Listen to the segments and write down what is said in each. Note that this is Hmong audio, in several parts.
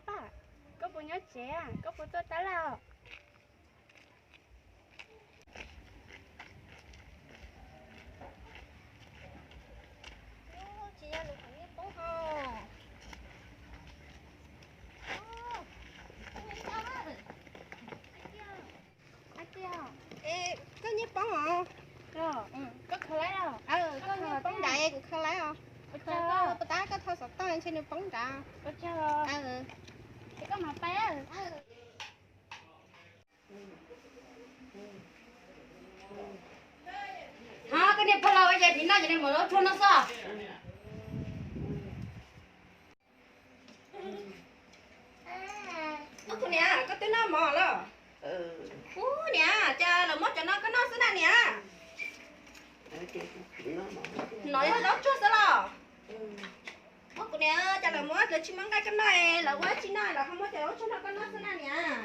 Paj, koj puas nyob tsev, koj puas tuaj tab laj os? Tsis yog lus qhov nyiaj poob ho. Koj nyiaj poob os. Koj nyiaj poob nrad, kuv khaws lawm os. Koj puas tab koj thauj xov tooj ntshe nws poob nrad. Ho koj niag pog laus ua cas phim noj ces niag mov zaub tsuag no xwb. Ub, kuv niam, koj twb noj mov lawm? Ub niam, cas lawv muab cov no koj noj xwb na niam? No yog zaub tsuag xwb los? Ub kuv niam, cas lawv muab, lawv tsis muab nqaij koj noj, lawv ua tsis noj, lawv ho muab cov zaub tsuag no koj noj xwb na niam?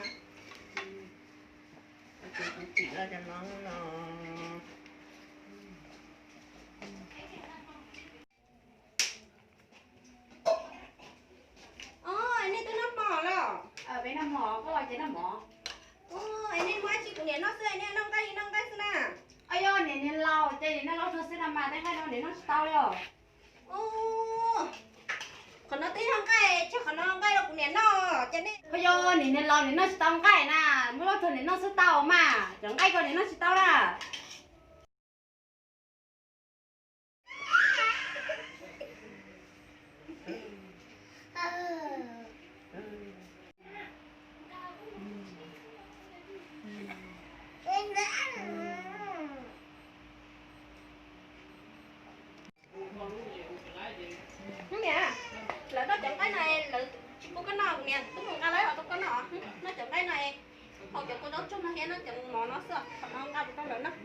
Ub, nej twb noj mov los? Peb noj mov, koj los ces noj mov. Ub, nej muab tsis kuv niam noj xwb, nej noj nqaij, noj nqaij xwb na. Yog niam niag laus ces niam noj zaub tsuag xwb no mas, tej nqaij no niam noj tsis tau li os. Ub, qhov no twb yog nqaij, tseg qhov no nqaij rau kuv niam noj ces nej. Yog niam niag laus niam noj tsis tau nqaij na, muab zaub tsuag niam noj xwb tau mas, cov nqaij ko niam noj tsis tau na. Hnub niam, lawv noj cov nqaij no, lawv tsis pub koj noj, niam twb mus nqa lawv los rau koj noj. Noj cov nqaij no, haus cov kua zaub tsuag no thiab noj cov mov no xwb, qhov no nqa rau lawv noj.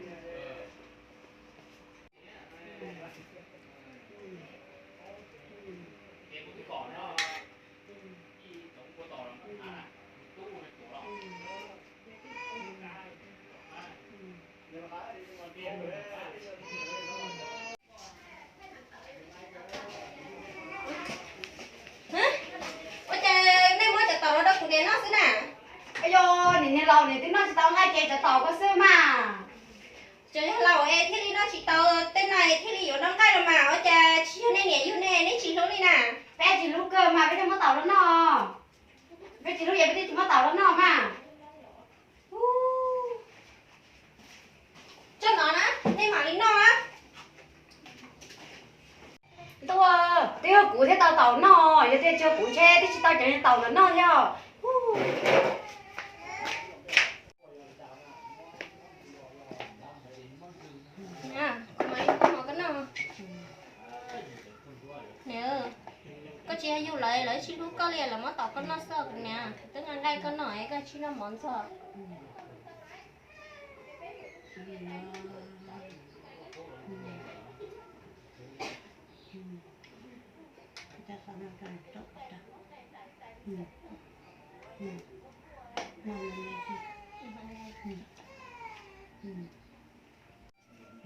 Ua cas nej muab cov taum no rau kuv niam noj xwb na? Yog niam niag laus niam twb noj tsis tau nqaij ces cov taum ko xwb mas. Cov yog laus es thiaj li noj tsis tau, tej no es thiaj li yuav noj nqaij los mas, ua cas tsis yog nej niam yug nej, nej tsis hlub li na? Peb tsis hlub kawg mas peb thiaj muab taum los noj. Peb tsis hlub ces peb thiaj tsis muab taum los noj mas. Tso no na, nej mam li noj na. Ntuj, twb yog kuv thiaj tau taum noj, yog tias tsis yog kuv ntshe twb tsis tau cov taum ntawm noj thiab. Niam, kuv mam li noj mov koj noj. Niam, koj tsis yog yug lawv, lawv tsis hlub koj li, lawv muab taum koj noj xwb kuv niam. Twb nqa nqaij koj noj es koj tsis noj mov ntxuag.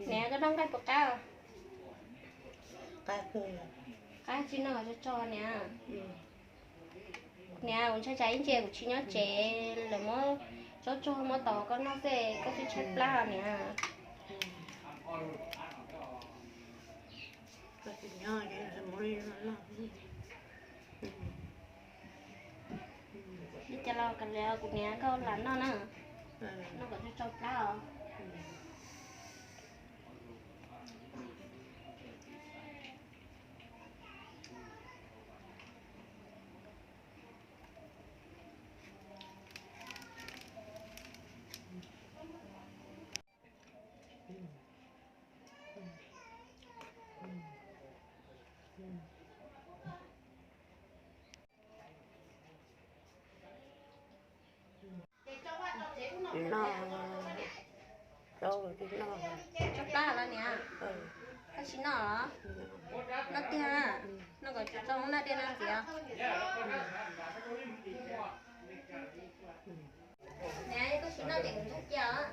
Niam, koj noj nqaij puas qab? Qab, tsis noj tso tso niam. Niam, kuv ntshai tsam ib ntsis kuv tsis nyob tsev, lawv muab zaub tsuag muab taum koj noj xwb koj twb tshaib plab niam. Ib co los kav liam kuv niam koj lam noj na, noj kom tsau tsau plab os. Rau tib no. Tsob plab los niam? Koj tsis noj los? Noj tiag na. Noj kom tso hauv naj dej noj ntxiv. Niam, koj tsis noj ces kuv ntshai cia os.